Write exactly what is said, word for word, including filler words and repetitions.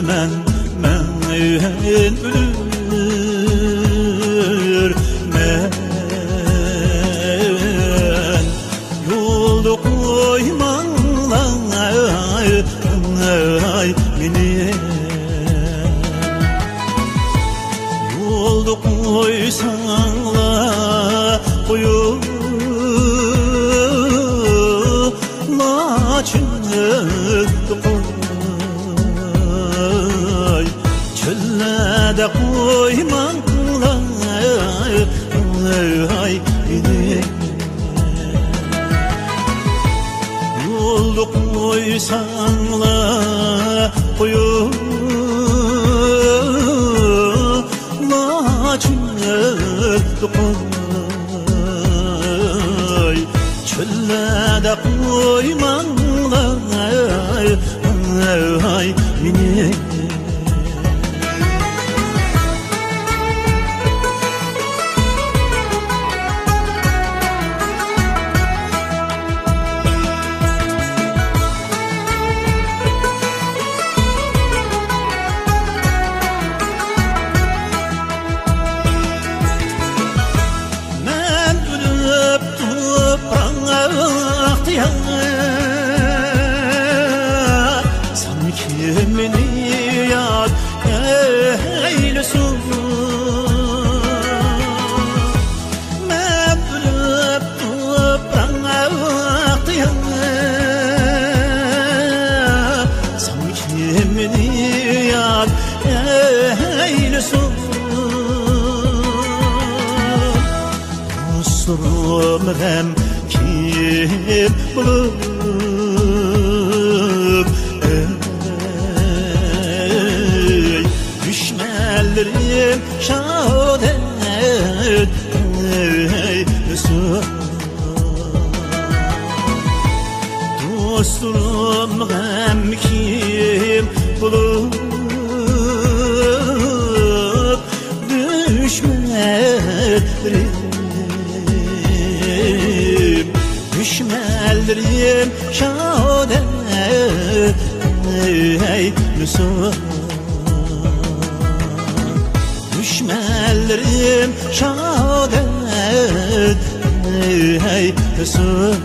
مەن، مەن ئۆلۈرمەن. يولدا قويماڭلار مېنى. يولدا قويساڭلار، قويۇڭلار، چۆلدە قوي، چۆللەردە قويماڭلار مېنى. يولدا قويساڭلار، قويۇڭلار، چۆلدە قوي، چۆللەردە قويماڭلار مېنى. مەن ئۆلۈپ توپراقتا ياتسام، كىم مېنى ياد ئەيلىسۇن؟ مەن ئۆلۈپ توپراقتا ياتسام، كىم مېنى ياد ئەيلىسۇن؟ دوستلىرىم غەمكىن بولۇپ، ئەي، دۈشمەنلىرىم شادەت ئەيلىسۇن. دوستلىرىم غەمكىن بولۇپ، دۈشمەنلىرىم، دۈشمەنلىرىم شادەت ئەيلىسۇن. دۈشمەنلىرىم شادەت ئەيلىسۇن.